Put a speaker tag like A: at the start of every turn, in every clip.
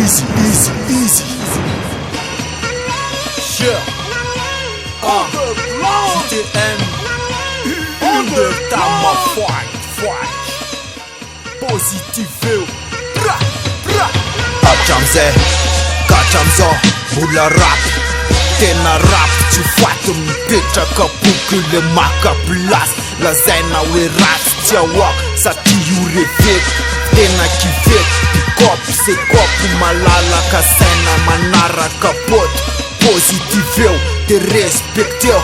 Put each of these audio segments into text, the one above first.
A: Easy, easy, easy. Yeah. Ah. JTM. Undertama fight, fight. Positive. Bra, bra. Hatram'izay ka hatram'izao mbola rap, tena rap tsy faty mipetraka boky le maka place lazaina hoe ratsy tsy aoaka satria io reveko tena kiveko bikop sekop malalaka saina manaraka pote positive eo de respecteo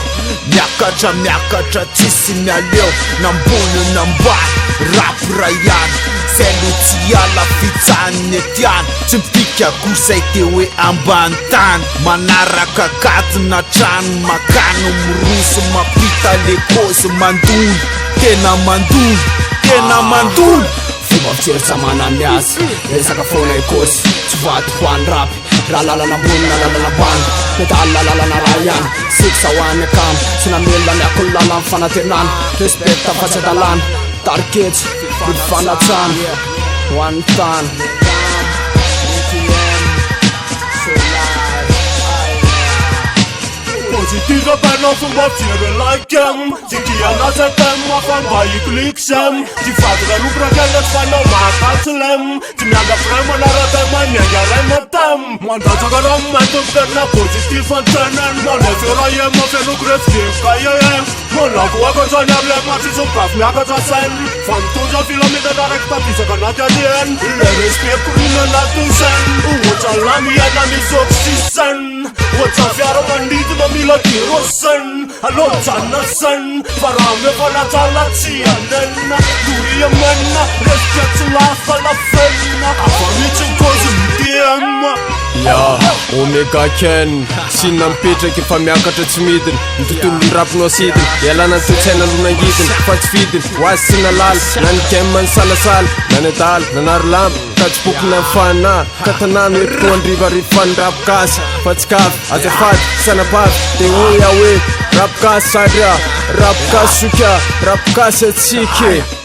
A: miakatra miakatra tsisy mialeo nambony nambany rap raiany zay lo tsy ala fitsahany etiany tsy mipika kosay te hoe ambany tany manaraka katina trano makano miroso mampita le kozy mandony tena mandony tena mandony.
B: Fomba fijery tsy manany azy, resaka foana ekosy tsy voady ho an'ny rap raha lalana ambony na lalana ambany medalina lalana raha ihany siksa ho an'ny akama tsy namelona ny akony lalany fanantenana respect fa tsy adalàna tariketsy ny fanatsana ho an'ny tany.
C: Positive penao fomba fijery like tsy tiana ZM fa mba hiclique j'aime tsy fadina lobrakena tsy fanao makatsilem tsy mianga frein manara-tem miainga rematem mandatsaka rano mainty miterina positif antenany manefera iem feno grefy manako akatra ny amlem tsisy migafy miakatra saine fa mitondra filaminana raiky tapisaka anaty ADN le respect korina anaty scène ohatra lamy aina misy oxygène ohatra fiara manidina mila kérosène aloha mijanona scène fa raha mefa natsala tsy anenina doria menina respect tsy lasa lafenina afa mihitsy ny cause mitm.
D: Ya, Omega Ken, sinina mipetraka efa miakatra tsy midina. Ny tontolon'ny rap no asidina, ialana ny toe-tsaina lonangidina fa tsy fidiny, ho azy tsy nalala, na ny game ny salasala, na ny adala, nanary lamba, ka tsy pokona ny fanahy, ka tanàna entiko andriva rehefa ny rap gasy, fa tsy kavy, azafady, sanabavy, de hoy aho hoe rap gasy sadra, rap gasy soka, rap gasy atsika e.